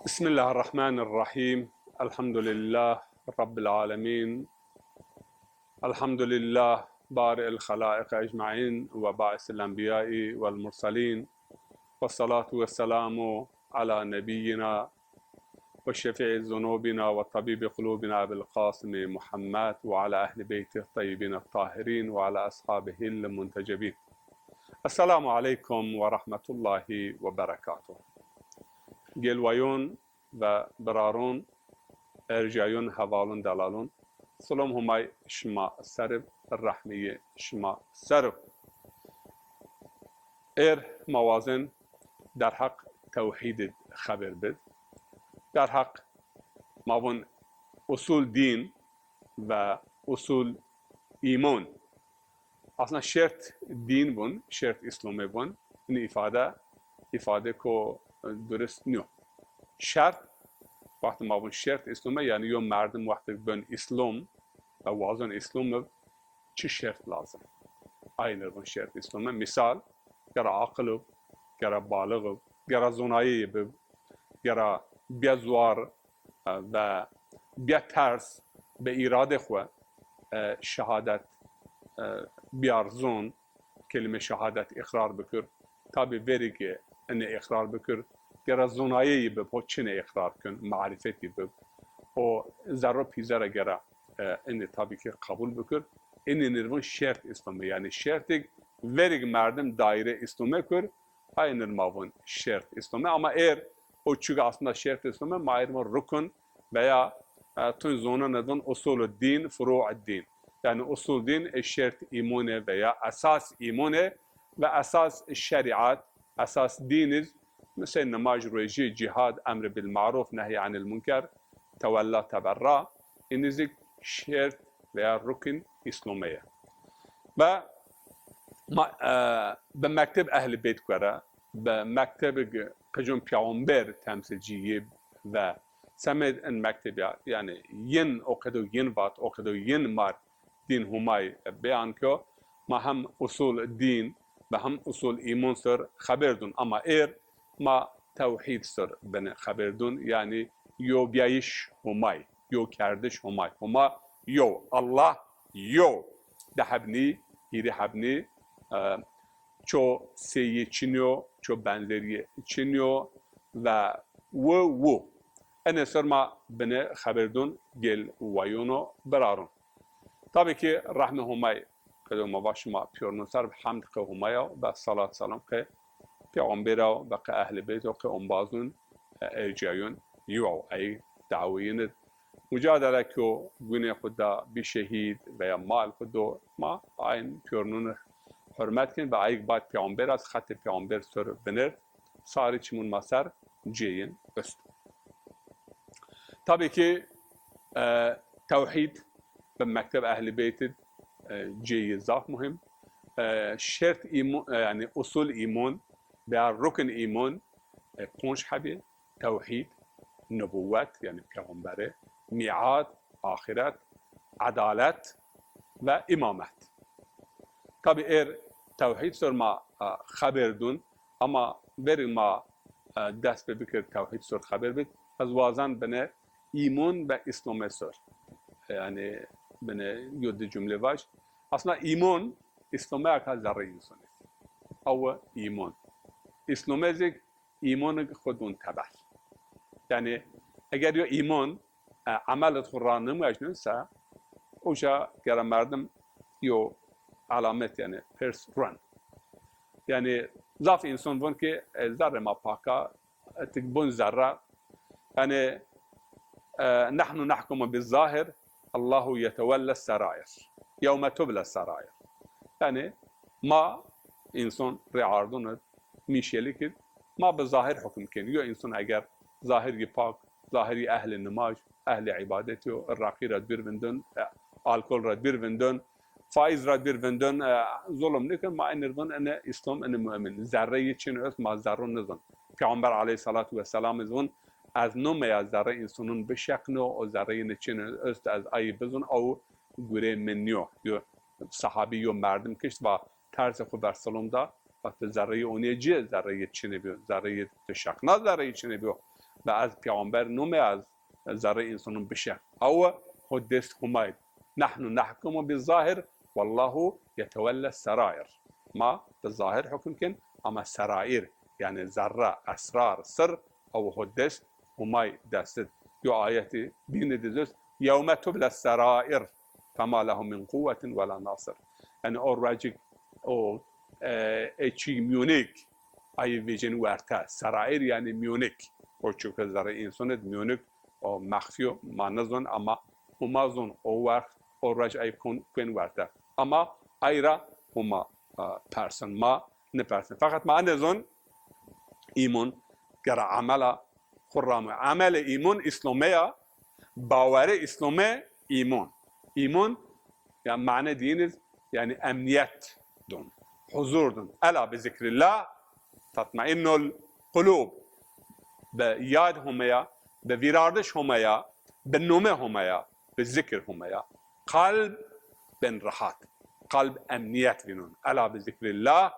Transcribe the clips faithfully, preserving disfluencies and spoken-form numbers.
بسم الله الرحمن الرحيم. الحمد لله رب العالمين. الحمد لله بارئ الخلائق أجمعين وباعث الأنبياء والمرسلين. والصلاة والسلام على نبينا وشفيع ذنوبنا وطبيب قلوبنا أبي القاسم محمد وعلى أهل بيته الطيبين الطاهرين وعلى أصحابه المنتجبين. السلام عليكم ورحمة الله وبركاته. Gêlwayon ve biraron, erjayon, hevalon, delalon, silom Humay şima ser ib, rehmîyê şima ser ib. Êr ma wazen derheq tewhîd id xeber bid. Derheq ma vun usul dîn ve usul îmon. Aslında şert dîn vun, şert Îslamê vun. Ini îfade, îfade ko durist nîyo. Şert, wextê ma vun şert Îslamê, yanî yo merdim wextê ben Îslam ve wazon Îslam ib, çi şert lazim? Aynı vun şert Îslamê. Misal, gera aqil ib, gera balix ib, gera zonayeyî bib, gera bîya zuar, e, ve bîya ters, bi îradê xwu, e, şehadet, e, bîyar zon, kelîme şehadet îqrar bikir. Tabî verî ke inê îqrar bikir, gera zonayeyî bib, ho çinê îqrar kin, marîfetî bib. O zerro pîze ra gera, e, inê tabî ke qebul bikir. Inê nir vun şert Îslamê, yanî şertêk verîk merdim daîre Îslamê kir, ay nir ma vun şert Îslamê. Ama êr o çuga aslında şert Îslamê, ma êr vun rukun veya, e, tun zonan id vun usul id dîn, furu id dîn. Yanî usul dîn, e, şert îmonê veya esas îmonê ve esas şerîat, esas dîn id, misel nimaj, rojî, cîhad, emri bil maruf, nehy anil munker, tewella, teberra. Ini zî şert veya rukun Îslamê ye. Ve ma, e, bi mekteb Ehlî Beyt gore, bi mekteb qicun peyxamber temsilcî yê ve semed in mekteb ya, yanî yin o qedo yin vat, o qedo yin mar dîn Humay beyan kyo, ma hem usul dîn ve hem usul îmon ser xeber dun. Ama êr ma tewhîd ser bine xeber dun, yanî yobîyayîş Humay, yokerdiş Humay. Huma yo, Allah yo. Di heb nî, hîrê heb nî, e, ço seyî çin yo, ço benzerî çin yo ve wu wu. Ene ser ma bine xeber dun gêlwayono biraron. Tabî ki rehmê Humay qedo ma va şima pîyornon ser bi, hemd qe Humay a, be salat selam qe peyxamber a, be qe Ehlî Beyt a, qe ombazun, e, ercîyayon yo a, ey dawîyin id mucadele kyo, gunê xwu da, bî şehîd veya mal xwu do, ma ayn pîyornon hurmet kin ve ayik bad peyxamber a, xetê peyxamber ser vinir, sarî çimun ma ser cêyin est. Tabî ki, e, tewhîd bi mekteb Ehlî Beyt id, e, cêyî zaf muhîm. E, şert îmon, e, yanî usul îmon veya rukun îmon, e, ponc hebî: tewhîd, nubuwet, yanî peyxamberi, mîad, axiret, edalet ve îmamet. Tabî êr tewhîd ser ma, e, xeber dun, ama verî ma, e, dest pê bikir tewhîd ser xeber bid, ez wazen bine îmon ve Îslamê ser. Yanî bine yo di cumle vaj. Aslında îmon, Îslamê aka zerrê însanî. Ew îmon. Îslamê zî îmonik xwu dun teber. Yanî eger yo îmon, e, emelêt xwu ra nimwecnun se, uca gera merdim yo elamet, yanî pers ruen. Yanî zaf însan vun ki, e, zerrê ma pak a, e, tik bun zerre. Yanî, e, nehnu nehkumu biz zahir, Allahu yetewelles serair. Yewme tubles serair. Yanî ma însan rê ardun id, mîşelik id, ma bi zahir hukm kên. Yo însan eger zahirî pak, zahirî ehlê nimaj, ehlê îbadetî yo, raqî ra dûr vindun, e, alkol ra dûr vindun, faiz ra dûr vindun, e, zulm nikin, ma enir vun ene Îslam, ene mumin. Zerreyî çin est, ma zerrû nizun. Peyxamber aleyhîsselatu wesselam iz vun, ez numeya zerrê însanun bişeqno, o zerreyî ne çin est ez ayî bizun, ew gurê min nîyo. Yo sahabî yo merdim kişt, va tersê xwu ver silom da, va ti zerreyê onîye ci, zerreyê çinê bîyo, zerreyê ti şeqna zerreyê çinê bîyo. ve ez peyxamber nûme ez zerrê însanûn bişe. Ew hudist Humay. Nahnu nahkumu bi zahir, wallahu yetewella serair. Ma bi zahir hukm kin, ama serair, yanî zerre, esrar, sir, ew hudist Humay dest id. Yo ayetî bînî de zî est, yewme tubla serair, fema lehu min quwwetin wela nasir. Yanî o ruecik, o, e, ê çî miyonêk, ayî vecîn werte. Serair yanî miyonêk. O çike zerrê însan id miyonêk, o mexfî yo, ma nizon, ama Huma zon o wext, o ruec ay kon, kuên werte. Ama ay ra Huma, e, persin, ma nipersin. Feqet ma ene zon, îmon gera emela xwu ra mo. Emelê îmon îslome ya, bawerê îslome îmon. Îmon, ya mane dîniz, yanî emniyet dun, huzur dun. Ela bi zikrillah tatmainnul qulub. Bi yad Homeya, bi vîrardiş Homeya, bi nome Homeya, bi zikir Homeya. Qalb ben rahat. Qalb emniyet vînon. Ela bi zikrillah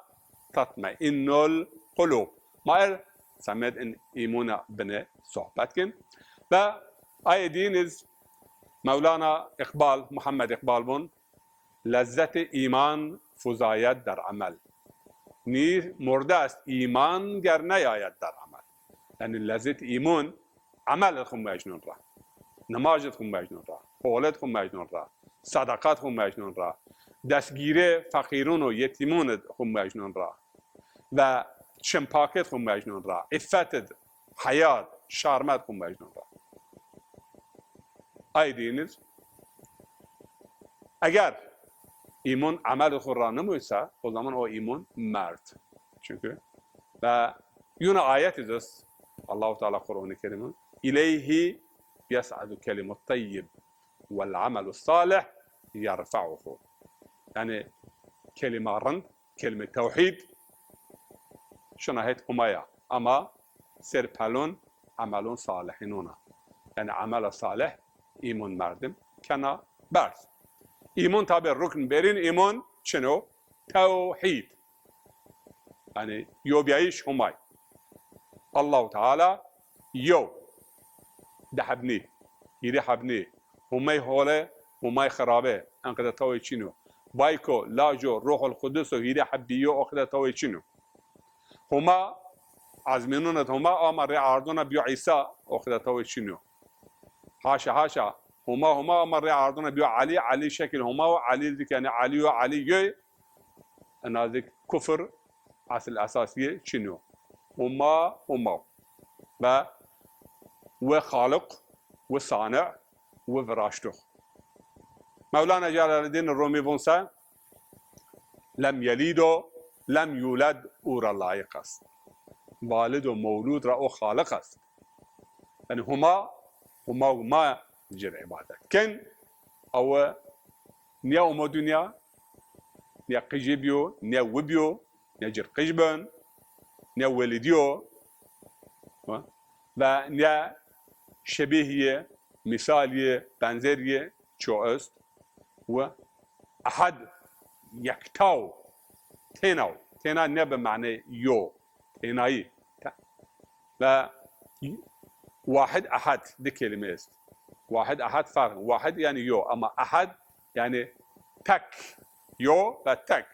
tatmainnul qulub. Ma er semed in îmona bine sohbet kin. Ve ayê dîniz Mewlana Îqbal, Muhammed Îqbal vun, lezzetê îman fuzayet der emel. Nî morde est îman ger neyayet der emel. Yanî lezzet îmon emel id xwu mecnun ra. Nimaj id xwu mecnun ra. Hol id xwu mecnun ra. Sedeqat xwu mecnun ra. Destgîrê feqîrûn û yetîmûn id xwu mecnun ra. Ve çimpakêt xwu mecnun ra, îffet id, heyat, şarmet xwu mecnun ra. Ay dîniz, eger îmon emel xwu ra nimûyse, o zaman o îmon merd. Çünkü ve yuna ayet iz est, Allahu Teala Kur'an-ı Kerim'in, "İleyhi yes'adu kelimut tayyib vel amelu salih yerfa'uhu." Yani kelime rind, kelime tewhîd şina het Humaya. Ama ser pelon emelon salihînon a. Yani emela salih îmon merdim kena berz. Îmon tabi rukn berîn îmon çin o? Tewhîd. Yani yobîyayîş Humay. Allahu Teala yew. Di heb nî, hîrê heb nî. Humey hole, Humay xirabe, enqede tawê çin o. Bayko, Laco, Ruhul Qudus o, hîrê heb bîyo, oqede tawê çin o. Huma, azmînûn id Huma, ama rê ardûna bîyo Îsa, oqede tawê çin o. Haşa, haşa. Huma, Huma, ama rê ardûna bîyo Elî, Elî şekil Huma o, Elî dik, yanî Elî yo, Elî yoy. Ena zik kufr, esil esasîye çin o. Huma, Huma. Ve we Xaliq, we Sani, we Viraştox. Mewlana Celaleddîn Rumî vun se, "Lem yelîd o lem yuled û ra layiq est." Valid û mewlud ra o Xaliq est. Yanî Huma, Huma, Huma cir îbadet kin. Ew nîya omo dinya, nîya qijê bîyo, nîya wi bîyo, nîya cir qij ben, nîya welidîyo. Ve nîya şebîhîye, mîsalîye, benzerîye ço est. Wi ehad, yektaw, tênaw. Têna ne bi manê yo, tênayî. Te-, ve wahid, ehad, di kelîme est. Wahid, ehad farq. Wahid yanî yo, ama ehad yanî tek. Yo ve tek.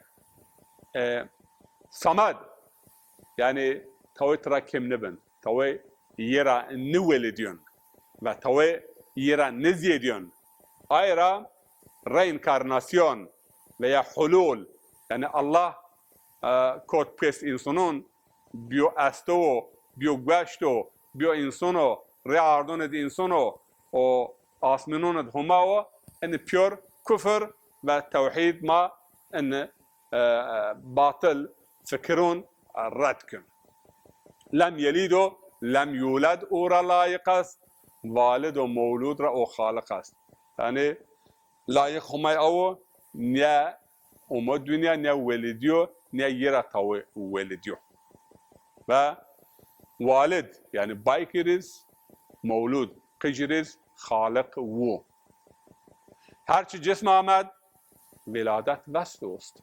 E, samed yanî tawê tira kêm nibin. Tawê yê ra niwelidîyon ve tawê yê ra nizêdîyon. Ay ra reinkarnasyon veya hulul, yanî Allah, e, kot pêst însanûn, bîyo esto, bîyo gueşto, bîyo însan o, rê ardûn id însan o, o asmînûn id Huma o, ini pîyor kufr ve tewhîd ma ini, e, e, batil fikirûn red kin. Lem yelîd o lem yuled û ra layiq est, valid û mewlud ra o Xaliq est. Yanî layiq Humay ew o, ne omo dinya, ne welidîyo, ne yê ra tawê welidîyo. Ve walid, yanî bayk îriz, mewlud, qij îriz, Xaliq wu. Her çi cism amed, veladet vest ost.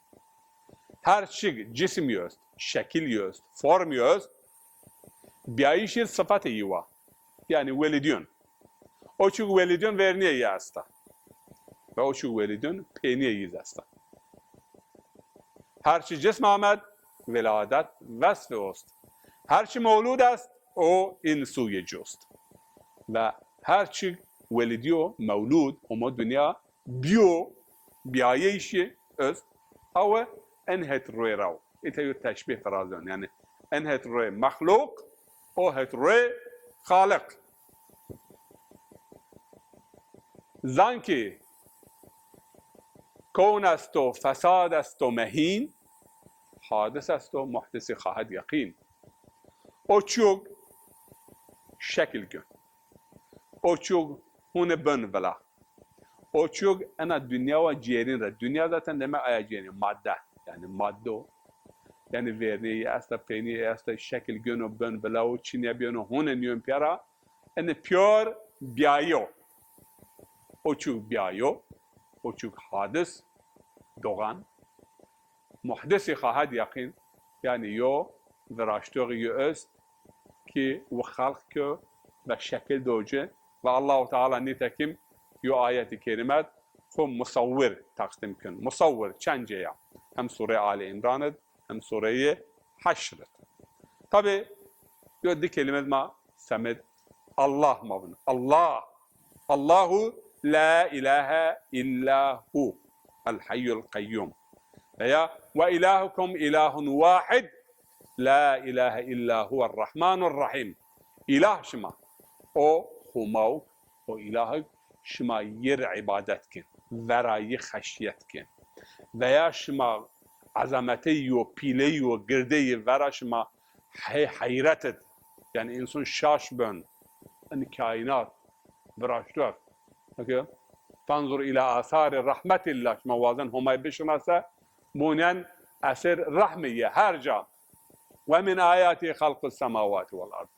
Her çi cism yo est, şekil yo est, form yo est, bîyayîşî sifetê yî wa. Yanî welîdîyon. O çîk welîdîyon vernîyê yi esta. Ve o çîk welîdîyon peynîyê yi zî esta. Her çî cism amed, weladet vesfê ost. Her çî mewlûd est, o în sûyê ci ost. Ve her çî welîdîyo, mewlûd, omo dinya, bîyo, bîyayeyşî ost, awe en het roê ra wo. Îta yo teşbîh virazon. Yanî en het roê mexlûq, o het roê Xaliq. Zankî kown esto, fesad esto, mehîn, hadis esto, muhdisî xahed yeqîn. O çîyog şekil gon. O çîyog hune ben vila. O çîyog ena dinya wa cêrîn ra. Dinya zaten demek aya cêrîn, madde. Yanî madde o. Yanî vernîyê yi esta, peynîyê yi esta, şekil gono, ben vila o, çinîya bîyono, hune nîyon pîyera. Ene pîyor bîyayo. O çîyog bîyayo. O çîyog hadis, doğan. Muhdisî xahed yeqîn, yanî yo viraştoxî yo est ki wi xelq kerd ve şekil do ci ve Allahu Teala nîtekim yo ayetî kerîmet xwu musawwir teqdîm kin. Musawwir çend cê ya? Hem sûreyê Ali Îmran id, hem sûreyê Heşr id. Tabî yo di kelîme ma semed Allah ma vin. Allah. Allahu la ilahe illa hu. El hayyul qayyum. Veya ve ilahukum ilahun wahid. La ilahe illa huver rahmanur rahim. Îlah şima. O Homa o, o îlahik şima yi rê îbadet kin. Vera yi xeşyet kin. Veya şima ezametey yo, pîley yo, girdey yi vera şima hey heyret id. Yanî însan şaş ben. Enî kaînat viraştox. Peki, fenzur îla asarî rahmetillah. Şima wazen Homay bişinase, munen eser rehmî yi her ca. Ve min ayatî xelqus semawatî vel ard.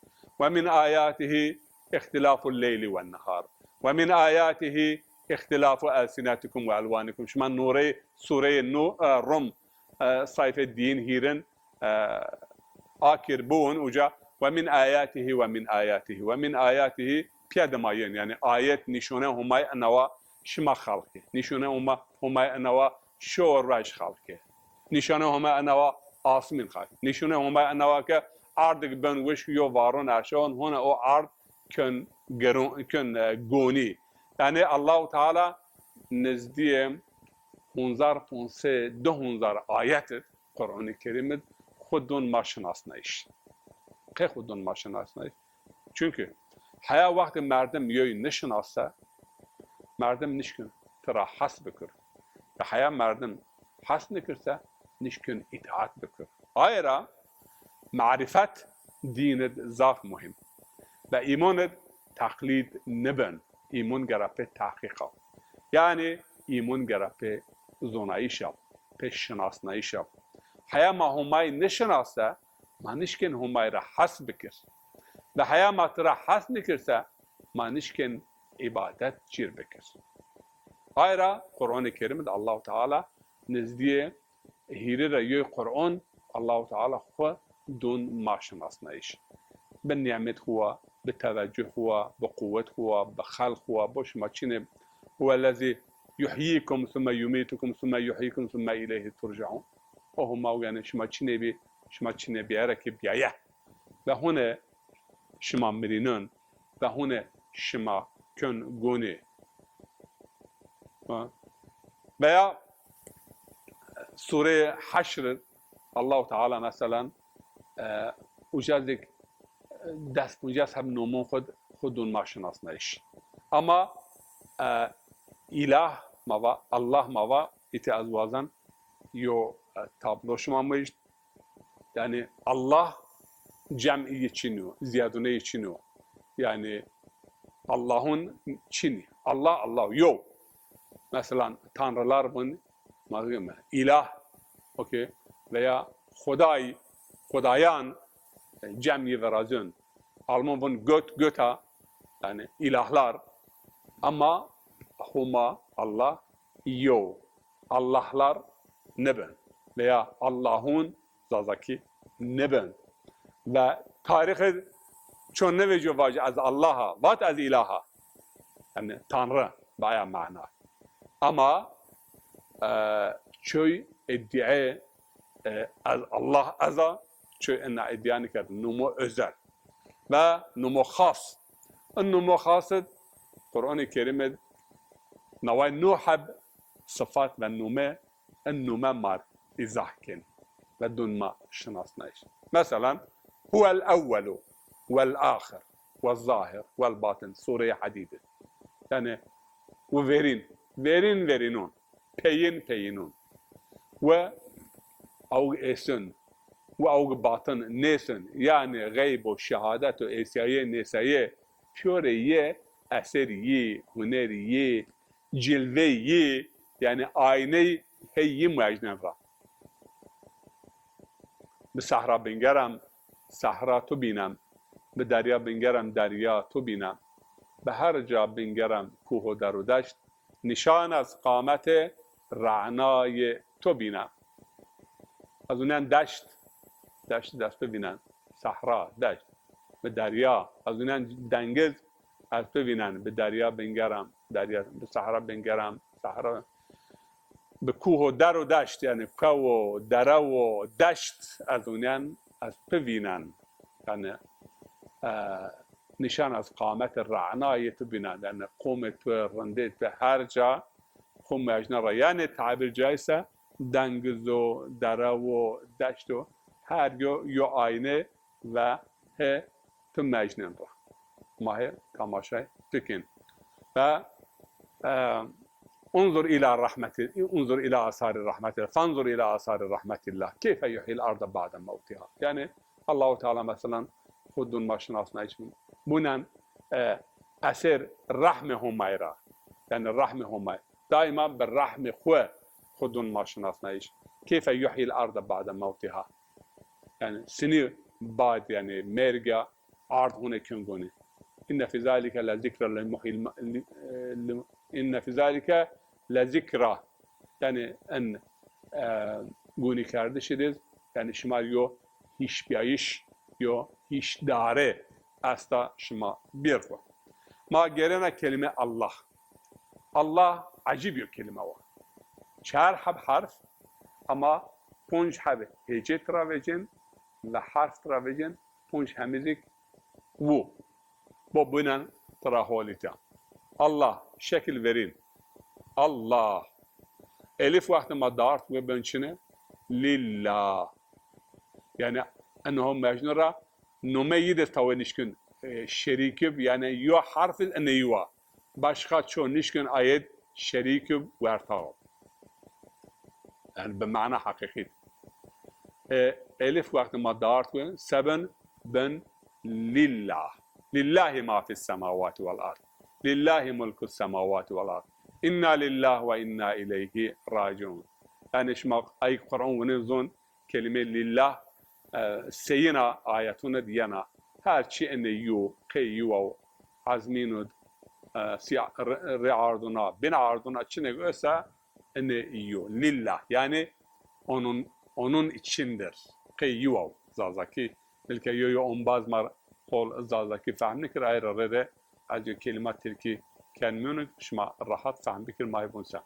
Ve min ayatî îxtilaful leyli ven nehar. Ve min ayatî îxtilafu elsinetikum ve elwanikum. Şima nûrey, sûreyê Nû-, e, Rum, e, sayfe dîyin hîrin, e, akir biwin uca, ve min ayatihi ve min ayatihi. Ve min ayatihi pîya dima yen, yanî ayet, nîşone Homay enawa şima xelqî. Nîşone Homa-, Homay enawa şo ruej xelqî. Nîşone Homay enawa asmîn xelqî. Nîşone Homay enawa ke ardik ben wişk yo varon erşon, hona o ard kön geron, kön, e, gonî. Yanî Allahu Teala nizdîyê hunzar, ponse, di hunzar ayet id Quranê Kerîm id xwu dûn ma şinasnayîş. Qey xwu dûn ma şinasnayîş? Çunkî heya wextê merdim yoy nişinase, merdim nişkin tira hes bikir. Ve heya merdim hes nikirse, nişkin îtaat bikir. Aye ra marîfet dîn id zaf muhîm. Ve îmon id teqlîd nibin. Îmon gera pê tehqîq a. Yanî îmon gera pê zonayîş a, pê şinasnayîş a. Heya ma Homay nişinase, ma nişkin Homay ra hes bikir. Ve heya ma tira hes nikirse, ma nişkin îbadet cîr bikir. Aye ra Quranê Kerîm id Allahu Teala nizdîyê hîrî ra yoy Quran Allahu Teala xwu dûn ma şinasnayîş. Bi nîmet xwu wa, bi tevecuh xwu wa, bi quwet xwu wa, bi xelq xwu wa, bo şima çinê, huwellezî yuhyîkum summe yumîtukum summe yuhyîkum summe îleyhî turcaun. O Homa o, yanî şima çinê bî, şima çinê bîyere ke bîyaye. Ve hune şima mirînin, ve hune şima kön gonî. Ha? Veya Sûreyê Heşr id Allahu Teala meselan, e, uca zî, e, des poncas heb nomon xwu d-, xwu dûn ma şinasnayîş. Ama, e, îlah ma va, Allah ma va, îtî ez wazen yo, e, tablo şima mûjt. Yanî Allah cem'î yi çin o, zîyadûneyî çin o. Yanî Allahun çinî. Allah, Allah, yo. Meselan, tanrılar vun, ma diyeme, îlah, okey, veya Xoday, xodayan, e, cem'î verazyon. Alman vun Gott, Götter, yanî ilahlar. Ama Homa, Allah, yo. Allahlar nibin. Veya Allahun Zazakî nibin. Ve tarîxê Ço nêvecîyo vajî ez Allah a, vat ez îlah a. Yanî Tanrı, bi aya mana. Ama, e, çoy îdîe, e, ez Allah ez a, çoy ina îdîa nîkerd. Numo özel. Ve numo xas. In numo xas id Quranê Kerîm id naway no heb sifat ve nume, in nume mar îzah kên ve dun ma şinasnayîş. Meselan, huwel ewwelu wel axir wel zahir wel batin, Sureyê Hadîd id. Yanî, wi verîn, verîn verînon, peyin peyinûn. Wi awg êsin, wi awg batin nêsin. Yanî xeyb û şehadet û êsîyayê nêsayê pîyorê yê, eser yî, huner yî, cilvey yî, yanî ayney hey yî muejnen ra. Bi sehra bingerem, sehra tu bînem. Bi derya bingerem, derya tu bînem. Bi her ca bingerem, kuh û der û deşt, nîşan ez qametê re'nayê tu bînem. Ez unen deşt, deşt ez tu vînen. Sehra, deşt. Bi derya, ez unen dengiz, ez tu vînen. Bi derya bingerem, derya, bi sehra bingerem, sehra. Bi kuh û der û deşt, yanî kew û dere û deşt ez unen, ez tu vînen. Yanî, e, nîşan ez qametê re'nayê tu vînen. Yanî qomê tu, rindê tu her ca xo muejne ra. Yanî tabîr caîse dengiz o, dere o, deşt o, her yo, yo ayne ve hê tu mejnên ra. Ma hê temaşay tu kên. Ve, e, unzur ila rahmeti, unzur ila asari rahmeti, fanzur ila asari rahmetillah. Keyfe yuhyil arda ba'de mevtiha. Yanî Allahu Teala meselan xo dun ma şinasnayîş bunen, e, eser rahmê Homay ra. Yanî rahmê Homay. Daîma bi rahmê xo xo dun ma şinasnayîş. Keyfe yuhyil arda ba'de mevtiha. Yanî sinî bad, yanî merga ard hone kên gonî. Înne fî zalike le zikra li muhyil ma-, li, e, li, înne fî zalike le zikra. Yanî in, e, gunîkerdişî de, yanî şima yo hîşbîyayîş, yo hîşdare esta şima bîr xo. Ma gêrena kelîme Allah. Allah ecîb yo kelîme wa. Çar heb herf, ama ponc heb hêcê tira vecên ve herf tira vecên, ponc hemî zî wu. Bo binen tira holîtya. Allah, şekil verîn. Allah. Elif wextê ma dart we ben çine? Lillah. Yanî enho mecnû ra nome yî de tawê nişkin, e, şerîkib, yanî yo herf id ene yî wa. Başka ço nişkin ayet şerîkib wertaw. Yanî bi mana heqîqît. E, elif wextê ma dart we, se bin, bin lillah. Lillahi ma fis semawati vel ard. Lillahi mulkus semawati vel ard. Înna lillah ve înna ileyhi raciun. Yanî şima ay Quran wine zon, kelîme lillah, e, seyina ayetûn id yena. Her çî ene yo, qey yo, ezmîn id, e, sî, rê, rê arduna, bin arduna, çinek ose, ene yo. Lillah. Yanî onun, onun içindir. Qey yo Zazakî. Belke yo yo ombaz ma qol Zazakî fehm nikir, ay ra rê rê ez yo kelîma tirkî kenmîyonî, şima rahat fehm bikir, ma hê vun se.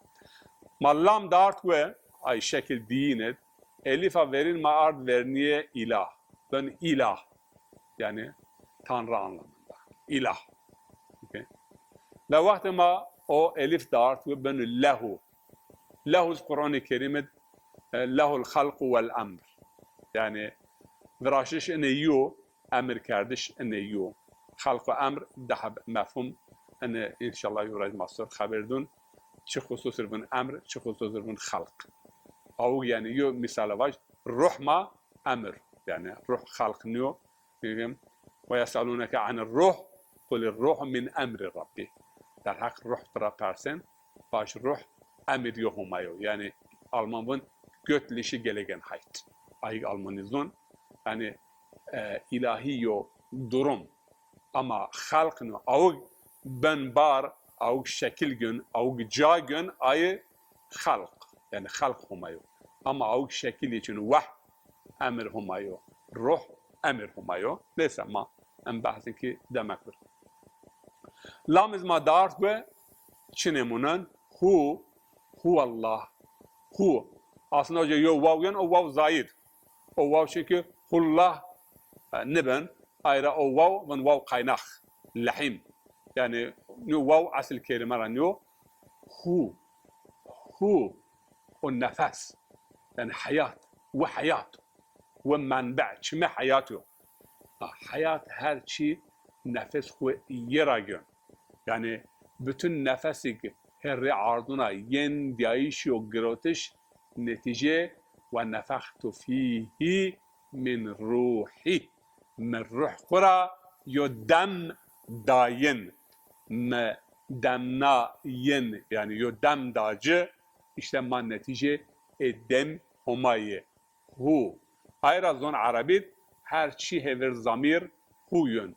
Ma lam dart we, ay şekil diyîn id, elîfa verîn ma ard vernîye îlah. Ben îlah. Yanî Tanrı anlamında. Îlah. Okey. La wextê ma o elîf dart we ben lehu. Lehu zî Quranê Kerîm id, e, lehul xelqu vel emr. Yanî viraştiş ine yo, emir kerdiş ine yo. Xelq û emr di heb mefhum ine, înşallah yo rej ma ser xeber dun. Çi xusus ir vun emr, çi xusus ir vun xelq. Awig yanî yo mîsale vaj, ruh ma emir. Yanî ruh xelq nîyo. Bîbîm, "Ve yeselûneke anir ruh, qulir ruhu min emri Rabbî." Derheq ruh tira persên, vaj ruh emir yo Homa yo. Yanî Alman vun göttliche Gelegenheit. Ayig Almanî zun. Yanî, e, îlahî yo durum. Ama xelq no, awig ben bar, awig şekil gün, awig ca gün, ayî xelq. Yanî xelq Homa yo. Ama awig şekil için weh, emir Homa yo. Ruh, emir Homa yo. Neyse, ma Em behsên kî demek bir. Lam iz ma dart bi, çinê munen, hu, huwallah, hu. Aslında hoca yo waw yen, o waw zayid. O waw çünkü hullah, e, nibin, ayra o waw, vin waw kaynak, lehim. Yani, nîyo waw esil kelime ra nîyo, hu, hu, o nefes. Yani heyat, we heyat, we menbe, çime heyat yo. Ha, heyat her çî nefes xwu yê ra gön. Yani bütün nefesig herrê arduna yên diyayîş yo girotiş, netîce "Ve nefextu fîhî min ruhî." Mi ruh xwu ra yo dem dayin. Mi demna yin, yani yo dem da ci, işte ma netîce ê dem Homa yê. Hu. Ayra zon Erebî d her çî hêvir zamîr hu yön.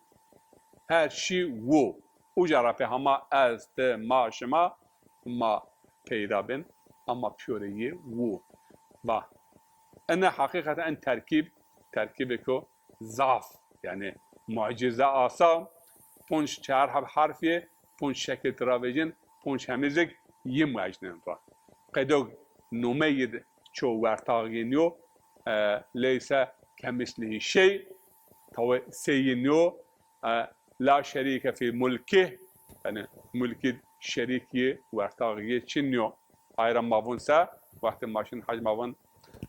Her çî wu. Uca ra pê hama ez, ti, ma, şima, ma peyda bin. Ama pîyorê yê wu. Va. Ene heqîqeten en terkîb, terkîbêko zaf, yani mucize asa, ponc çar heb herf yê, ponc şekil ti ra vejin, ponc hemizek yi muecnen ra. Qedog numeyid ço wertax yê nîyo, e, leyse kemislihî şey, tawe seyî nîyo, e, la şerîke fî mulkih, yani mulkid şerîk yi, wertax yi çin nîyo. Ayra ma vun se, wextê ma şin hec ma vun,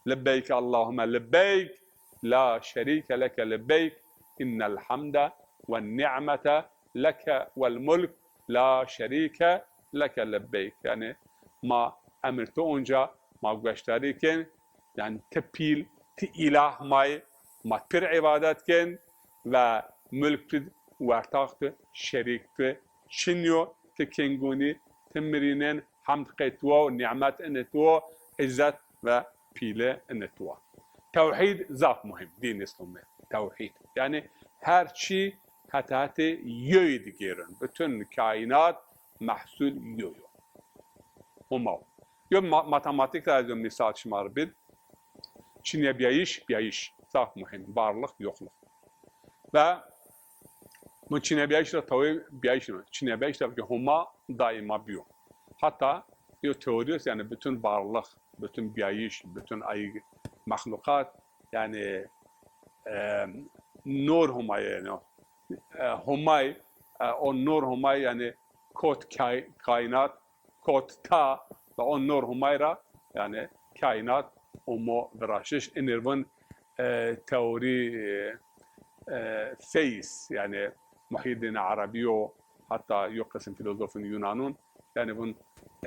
"Lebbeyk Allahumme lebbeyk, la şerîke leke lebbeyk, innel hamde ve ni'mete leke vel mulk, la şerîke leke lebbeyk." Yani ma emir tu onca, ma gueştarî ken, yani ti pîl, ti îlah may, ma pir îbadet ken ve mulk tu wertax tu, şerîk tu çin yo, ti kengonî, ti mirînen, hemd qey tu wo, nîmet ine tu wo, îzzet ve pîle ine tu wo. Tewhîd zaf muhîm, dîn Îslamî. Tewhîd. Yani her çî heta hetê yoyî digêrin. Bütün kaînat mehsul yo yo. Homa. Yo ma-, matematîk ra ez yo mîsal şima ri bid. Çinebîyayîş, bîyayîş. Zaf muhîm. Varlık, yokluk. Ve bu çinebîyayîş ra tawê bîyayîş mi? Çinebîyayîş ra ki Homa daîma bîyo. Hatta yo teorî est, yani bütün varlık, bütün bîyayîş, bütün ay mexluqat, yani, e, nur Homayê, yani, e, Homay, e, o nur Homay, yani kot kay-, kaînat, kot ta, ve o nur Homay ra, yani kaînat omo viraştiş. Inir vun, e, teorî, e, e, feyiz, yani Muhyiddin Arabi yo, hatta yo qism filozofun Yunanun, yani vun,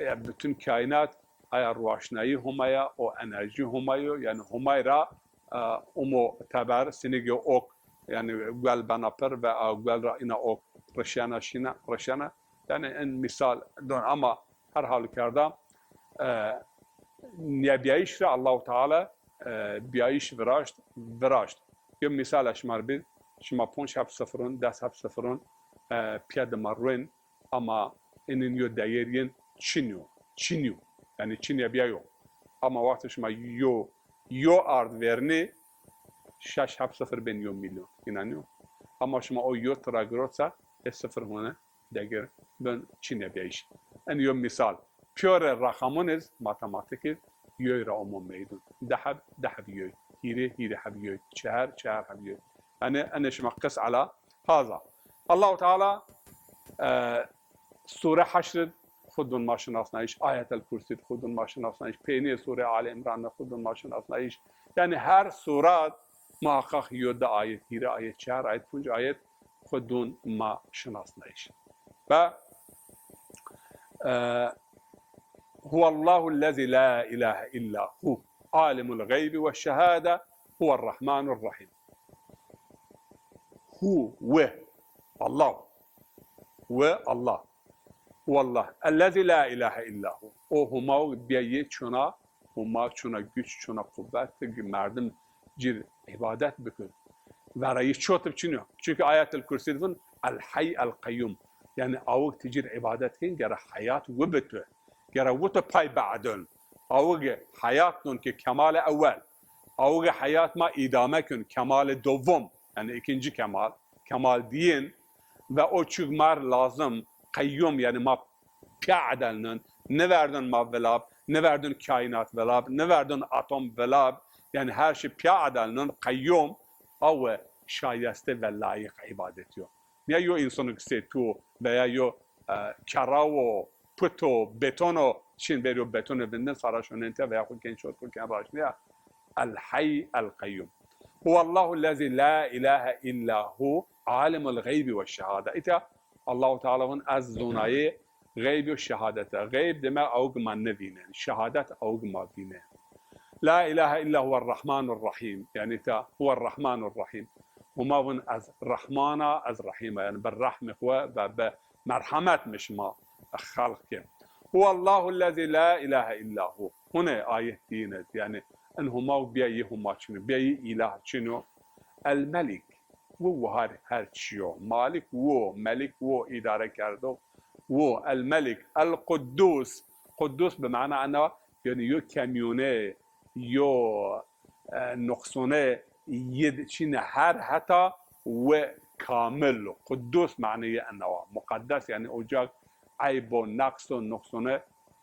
e, bütün kaînat aya roşnayî Homaya, o enerjî Homayo, yani Homay ra, e, omo teber, sinigê ok, yani guel bena pir ve a guel ra ina ok rişena, şina, rişena. Yani en mîsal don ama her halükarda, e, nîyebîyayîş ra Allahu Teala, e, bîyayîş viraşt, viraşt. Yo mîsal şima ri bid, şima ponc heb sifirun, des heb sifirun, e, pîya dima ruên, ama inin yo deyer yin çin yo, çin yo. Yani çinebîyayo. Ama wexto şima yo, yo ard vernî, şeş heb sifir bên yo milyon. Înanîyo? Ama şima o yo tira girot se, ê sifir hone degir bin çinebîyayîş. En yo mîsal. Pîyorê reqamun iz, matematîk iz, yoy ra omo meydun. Di heb, di heb yoy. Hîrê, hîrê heb yoy. Çehar, çehar heb yoy. Yanî enê şima qis ela haza. Allahu Teala, e, Sure Haşr id xwu dun ma şinasnayîş, Ayetel Kursî id xwu dun ma şinasnayîş, peynîyê Sure Ali Îmran id xwu dun ma şinasnayîş. Yanî her sure muhaqqaq yo di ayet, hîrê ayet, çehar ayet, punc ayet xwu dun ma şinasnayîş. Ve, e, Huwallahu lezî la îlahe îlla hu, alimul xeybî ve şehade, huwerrahmanurrahîm. Hu, wi, Allah. Wi Allah. Huwallah. Ellezî la îlahe îlla hu. O Huma bîye yê çona Huma, çona güç, çona quwet, merdim cir îbadet bikir. Vera yi çotib çin yo. Çünkü Ayetel Kursî di vun El Heyy El Qeyyum. Yanî awik ti cir îbadet kin, gere heyat wi bi tu. Gere wi tu pay be'don. Awik heyat non ki kemalê ewel. Awik heyat ma îdame kin, kemalê dovum. Yanî ikinci kemal. kemal dîyin ve o çug mar lazim, qeyyum, yanî ma pîya edelnin, niverdin ma vilab, niverdin kaînat vilab, niverdin atom vilab, yanî her şey pîya edelnin, qeyyum, awe şayeste ve layîq îbadetî yo. Nîya yo însonik sê tu veya yo, e, kerawo, puto, betono, şin verî yo betone vindin, sara şonên te veya xwu kên şot, xwu kên raşt, nîya. El Heyy El Qeyyum. Huwallahu lezî la îlahe îlla hu, alimul xeybî ve şehade. Îta Allahu Teala vun ez zonayê xeyb û şehadete. Xeyb deme awg ma nivînên. Şehadet awg ma vînên. La îlahe îlla huwerrahmanurrahîm. Yanî îta huwerrahmanurrahîm. Huma vun ez Rehman a, ez Rehîm a. Yanî bi rehmê xwu ve bi merhemet mi şima xelq ke. Huwallahu lezî la îlahe îlla hu. Hune ayet dîn est. Yanî in Huma bîya yê Huma çin o, bîya yê îlah çin o. El Melik, wu wahar her çî yo. Malik wu, Melik wu, îdare kerdo wu. El Melik, El Quddus. Quddus bi mana ena, yanî yo kemîyone, yo, e, nuqsone yid çîne her heta wi kamil. Quddus maneyê ena wa. Muqeddes, yanî ocak eyb o, neqs o, nuqsone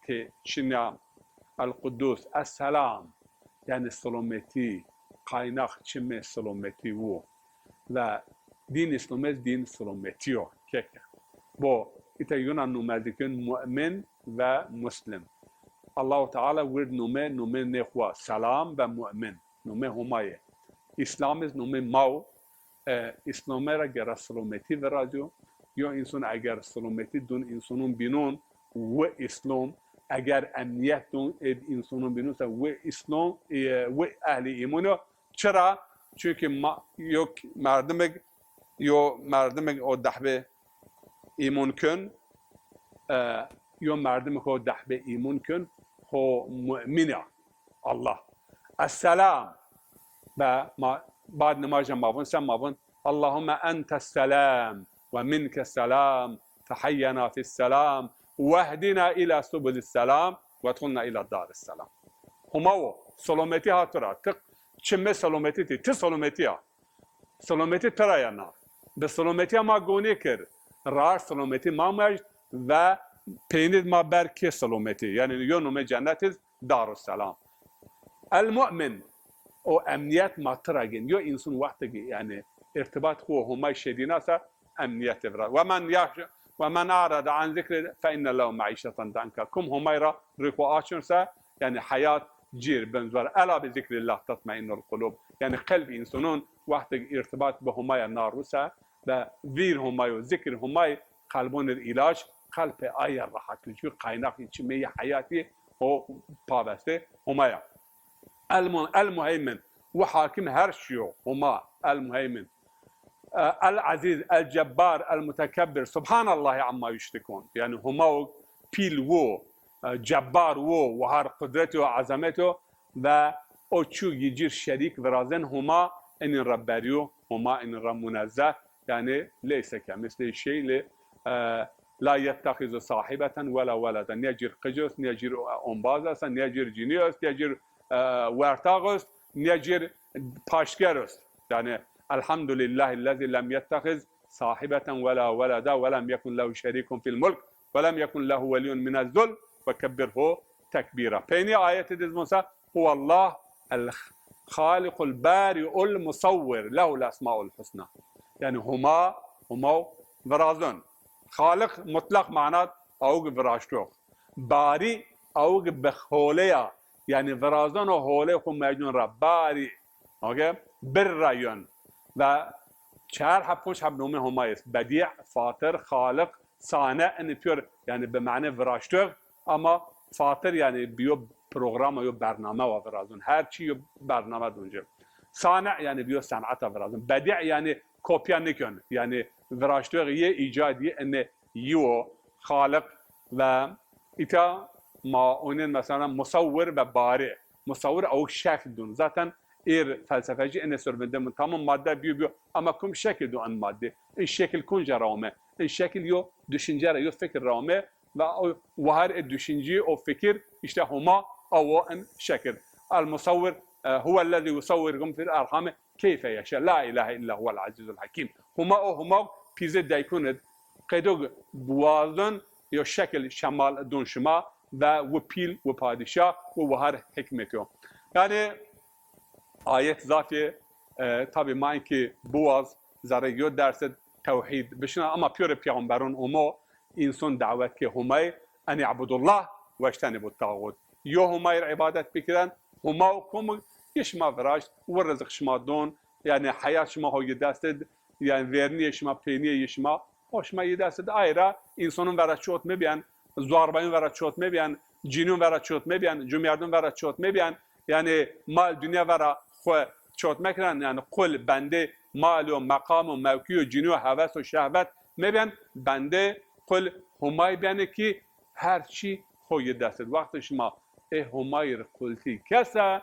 tê çîna. El Quddus, Es Selam. Yanî silometî, qaynax çimê silometî wu. Ve dîn Îslam ez dîn silometî yo. Keke. Bo, îta yuna nume zî kin mu'min ve muslim. Allahu Teala wird nume, nume nê xwu a, Selam ve Mu'min. Nume Huma yê. Îslam iz nume ma wo. E, Îslame ra gera silometî virazîyo. Yo înson eger silometî dun însonun bînun, wi Îslom, eger emnîyet dun ê însonun bînun se wi Îslom, e, wi ehlî îmon o. Çira? Çunkî ma, yo k-, merdimig, yo merdimig o dehbê îmon kin, e, yo merdimig o dehbê îmon kin, ho mu'min a. Allah. Esselam. Ve ma, bad nimaja ma vun, sen ma vun, Allahumme entes selam ve minkes selam, fehayyena fis selam, vehdina ila subulis selam, vedhulna ila daris selam. Huma wo, solometî ha tu ra, ti çimê solometî tî, ti solometî ya. Solometî ti ra ya na. Bi solometîya ma gonî kir. Rar solometî ma mect ve peynî ma ber kê solometî. Yanî yo nume cennet iz Darusselam. El Mu'min, o emnîyet ma ti ra gên. Yo înson wextê ki, yanî, îrtibat xwu Homay şedîna se, emnîyetê vira. Ve men yahş-, ve men a'rada an zikri fe inne lehu meîşeten danka. Kum Homay ra rî xwu açin se, yanî heyat cîr bin zor. Ela bi zikrillah tatmainnul kulub. Yanî qelb însonon wextê îrtibat bi Homaya na ru se ve vîr Homay û zikir Homay qelbon ir îlac, qelb pê aye rehet o. Çunkî qaynaxî çimeyî heyatî ho pabestê Homaya. El Mu-, El Muheymin. Wi hakim her çî yo. Homa El Muheymin. E, El Aziz, El Cebbar, El Mutekebbir. Subhanallahi amma yuşrikun. Yanî Homa o pîl wo, e, cebbar wo, wahar qudret o, azamet o ve o çu yicir şerîk virazên Homa enin ra berî yo, Homa enin ra munezzeh. Yanî leyse kemislihi şey, lê, e, la yettexizu sahibeten wela weleda. Nîya cir qic est, nîya cir ombaz est, nîya cir cinî est, nîya cir, e, wertax est, nîya cir paştger est. Yanî elhamdulillahillezî lem yettexiz sahibeten wela weleda ve lem yekun lehu şerîkun fil mulk ve lem yekun lehu weliyun minez zul ve kebbirhu tekbîra. Peynî ayetî diz vun se, Huwallah el Xaliqul Bari'ul Musawwir, lehul esmaul husna. Yanî Huma, Huma virazon. Xaliq mutlaq manad awg viraştox. Bari awg bi holeya, yanî virazon û holê xwu mecnun ra. Bari, okey? Bir ra yon. Ve çar heb, ponc heb nomê Homa est. Bedî, Fatir, Xaliq, Sani, inî pîyor, yanî bi mane viraştox. Ama Fatir yanî bi yo programa, yo bername wa virazon. Her çî yo bername dun ci. Sani yanî bi yo seneta virazon. Bedî yanî kopya nikon. Yanî viraştoxî yê, îcadî yê, inê yi wo, Xaliq ve îta ma onên mesela musawwir ve bari. Musawwir awk şekl dun. Zaten êr felsefecî inê sur vindin. Tamam madde biyo biyo. Ama kum şekl dun in madde. In şekl kunca ra ome? In şekl yo düşünce ra, yo fikir ra ome. Ve o wahar ê düşüncî, o fikir, îşte Homa, awo in şekil. El musawwir, e, huwellezî yusawwirukum fil erhami keyfe yeşe. La ilahe illa huvel azizul hakim. Huma o Huma pîzê deykun id qedo biwazon yo şekil şemal don şima ve wi pîl, wi padîşah, wi wahar hikmet o. Yani ayet zafî, e, tabi ma inkî biwaz zerrê yo ders id tewhîd bişina, ama pîyorê peyxamberon omo, înson dawet ke Humay, en i'budullah weştenîbut tağut. Yo Humay rê îbadet bikiren, Huma û kom yi şima viraşt, wi riziq şima don, yani heyat şima ho yi dest id, yani vernîyê şima, peynîyê yi şima, ho şima yi dest id. Ay ra însonon vera çot mebîyen, zuarbayûn vera çot mebîyen, cînûn vera çot mebîyen, cumyerdûn vera çot mebîyen, yani mal dinya vera xwu çot mekiren, yani qul bendê mal û meqam û mewkî û cînû û heves û şehvet mebîyen, bendê qul Humay bîyene ki her çî ho yi dest id. Wextê şima ê Humayî rê qultî kese,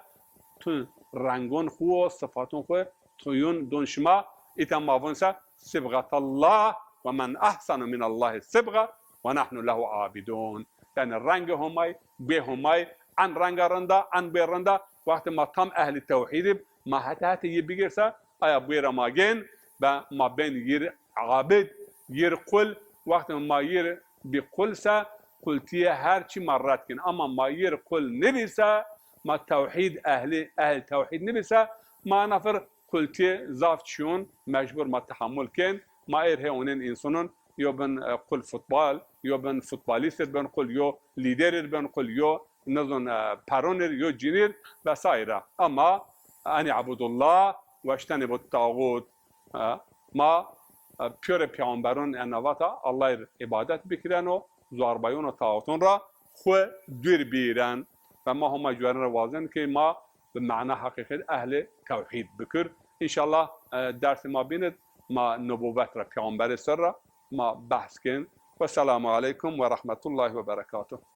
tu rengon xwu û sifatun xwu tuyun don şima, îta ma vun se, sibxetallah ve men ehsenu minallahi sibxe ve nahnu lehu abidun. Yani rengê Humay, bê Humay, en renga rinda, en bê rinda, wextê ma tam ehlî tewhîd ib, ma hete hete yi bigir se, aya buyê ra ma gên ve ma bên yi rê abid, yi rê qul, wextê ma yi rê bî qul se, qultîyê her çî ma red kên. Ama ma yi rê qul nibî se, ma tewhîd ehlî, ehl tewhîd nibî se, ma ena fir qultîyê zaf çîyon mecbur ma tehamul kên. Ma êr hê onên însonon, yo bin, e, qul futbal, yo bin futbalîst ir bin qul, yo lîder ir bin qul, yo nizon, e, peron ir, yo cîn ir vesaire. Ama en i'budullah weştenîbut tağut. E, ma, e, pîyorê peyxamberon ena vata Allahî rê îbadet bikireno, zuarbayûn û tağuton ra xwu dûr bîren. Ve ma Homa cuerin ra wazen ki ma bi mana heqîqî ehlê tewhîd bikir. Înşallah, e, dersê ma bîn id ma nubûvet ra, peyxamberê ser ra ma behs kên. Wesselamu aleykum ve rahmetullahi ve berekatuh.